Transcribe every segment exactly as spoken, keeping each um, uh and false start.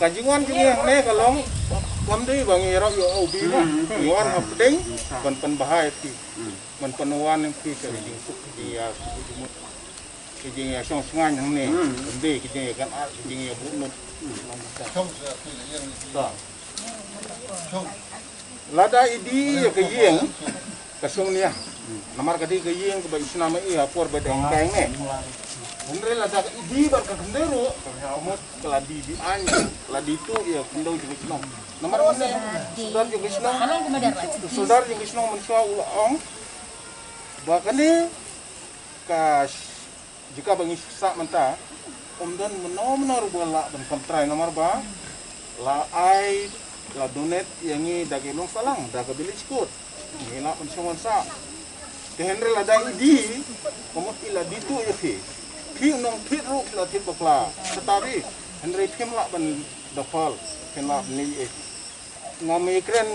Ka jingwan jong ngi hangne ka long, kam dei ba ngi ïarap ïa u bi ma. Ngi wan hapdeng ban pynbha ïa phi. Ban pynwan ïa phi ka jingsuk ka jingïa, ka jingmut, ka jingïashong shngaiñ hangne. Kam dei ka jingïakan ar, ka jingïabuh nud. Lada i die ïa ka ïing ka shong nia. Namar ka dei ka ïing kaba i shna ma i ha por ba dang dang ne. Hynrei lada i die bad ka khyndai ruh, ka mut ka la die, die aiñ, ka la die tuh ïa ka khyndew jong ka shnong. Namar mynne u sordar jong ka shnong, u sordar jong ka shnong mynshuwa u la ong ba kane ka jaka ba ngi sah mynta, ym don mynno mynno ruh ba lah ban kam trai namar ba la ai, la donate ïa ngi da ki nongsalang, da ka village court. Ngi lah ban shong ban sah. Te hynrei lada i die, ka mut i la die tuh ïa phi. Phi u nongthied ruh phi la thied bakla. Tata phi, hynrei phim lah ban da phal, phin lah ban leit. Ngam ïakren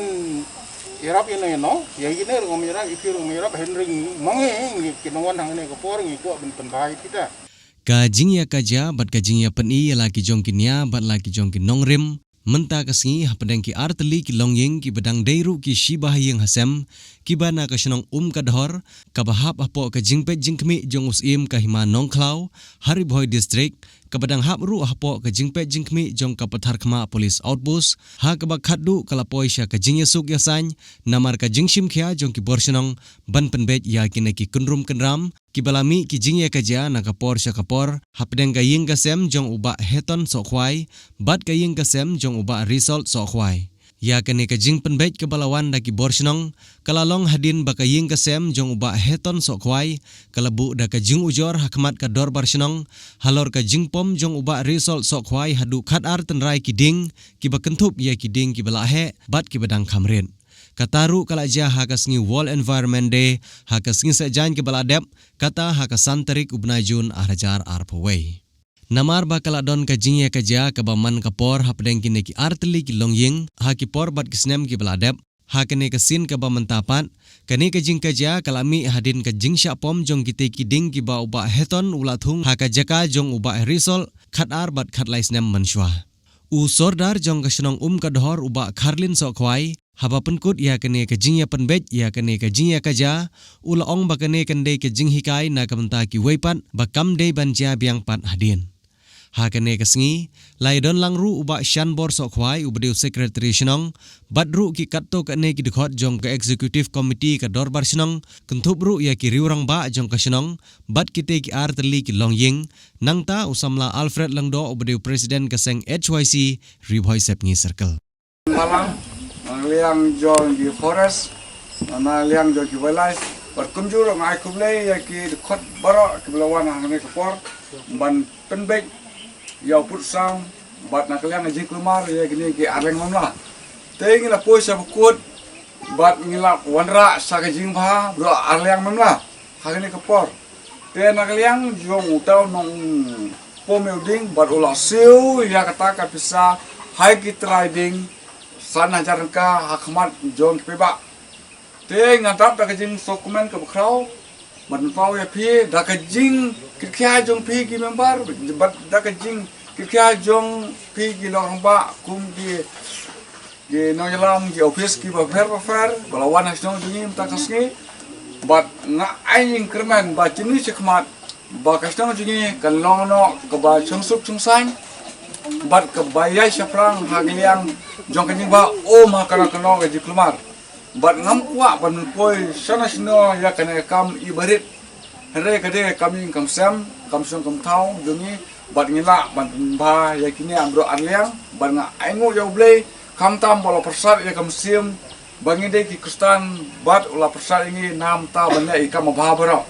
ïarap ïano ïano, ïa kine ruh ngam ïarap, ïa phi ruh ngam ïarap, hynrei ma ngi, ngi ki nongwan hangne ka por ngi kwah ban pynbha ïa phi ta. Ka jingïakajia bad ka jingïapyni ïa la ki jong ki nia bad la ki jong ki nongrim mynta ka sngi hapdeng ki artylli ki longïing kiba dang dei ruh ki shiba ha ïing ha sem, kiba na ka shnong Umkadhor, kaba hap hapoh ka jingpeit jingkhmih jong u Syiem ka Hima Nongkhlaw ha Ri Bhoi District, kaba dang hap ruh hapoh ka jingpeit jingkhmih jong ka Patharkhmah Police Outpost, ha kaba khatduh ka la poi sha ka jingïasuk ïasaiñ namar ka jingshim khia jong ki bor shnong ban pynbeit ïa kine ki kynrum kynram kiba la mih ki jingïakajia na ka por sha ka por hapdeng ka ïing ka sem jong u Bah Heton Sohkhwai bad ka ïing ka sem jong u Bah Result Sohkhwai. Ïa kane ka jingpynbeit kaba la wan da ki bor shnong ka la long hadien ba ka ïing ka sem jong u Bah Heton Sohkhwai ka la buh da ka jingujor ha khmat ka dorbar shnong, halor ka jingpom jong u Bah Result Sohkhwai haduh khatar tynrai ki dieng kiba kynthup ïa ki dieng kiba la heh bad kiba dang kham rit. Kata ruh ka la jia ha ka sngi World Environment Day ha ka sngi Saitjaiñ kaba la dep, kata ha ka san tarik u bnai Jun ar hajar arphew wei. Namar ba ka la don ka jingïakajia kaba man ka por hapdeng kine ki artylli ki longïing ha ki por bad ki snem kiba la dep, ha kane ka sien kaba mynta pat, kane ka jingkajia ka la mih hadien ka jingshah pom jong kite ki dieng kiba u Bah Heton u la thung ha ka jaka jong u Bah Result khatar bad khatlai snem mynshuwa. U sordar jong ka shnong Umkadhor u Bah Kharlin Sohkhwai, haba pynkut ïa kane ka jingïapynbeit ïa kane ka jingïakajia, u la ong ba kane kan dei ka jinghikai na ka bynta kiwei pat ba kam dei ban jia biang pat hadien. Ha kane ka sngi, la ïadon lang ruh u Bah Shanbor Sohkhwai uba dei u Secretary shnong, bad ruh ki katto katne ki dkhot jong ka Executive Committee ka dorbar shnong, kynthup ruh ïa ki riew rangbah jong ka shnong bad kite ki artylli ki longïing, nangta u samla Alfred Lyngdoh uba dei u President ka seng H Y C Ri Bhoi Sepngi Circle. Malang, na liang jong ki forest, na liang jong ki wildlife, bad kumjuh ruh nga ai khublei ïa ki dkhot baroh kiba la wan hangne ka por ban pynbeit ïa u pud sam bad na ka liang ka jingkulmar ïa kine ki arliang mamla. Te ngi la poi sha bakut bad ngi la wanrah sha ka jingbha baroh arliang mamla ha kane ka por. Te na ka liang jong uta u nongpom ïa u dieng bad u la siew ïa kata ka pisa ha ki trai dieng san hajar tyngka ha khmat jong ki paidbah. Te nga dap da ka jingsngewkmen kaba khraw ban pynpaw ïa phi da ka jingkitkhia jong phi ki member bad da ka jingkitkhia jong phi ki nongrangbah kum ki ki nongïalam ki office kiba pher ba pher ba la wan ha shnong jong ngi mynta ka sngi. Bad nga ai jingkyrmen ba shini shakhmat ba ka shnong jong ngi kan long noh kaba shongsuk shongsaiñ bad kaba ïai shaphrang ha ka liang jong ka jingbha um ha kano kano ka jingkulmar. Bad ngam kwah ban poi shano shano ïa kane ka kam iba rit. Hynrei ka dei ka kam ïing kam sem, kam shong kam thaw jong ngi, bad ngi lah ban pynbha ïa kine baroh arliang, bad nga ainguh ïa U Blei, khamtam ba la pyrsad ïa ka mynsiem ba ngi dei ki Khristan, bad u la pyrsad ïa ngi na ka bynta ban leh ïa ki kam babha baroh.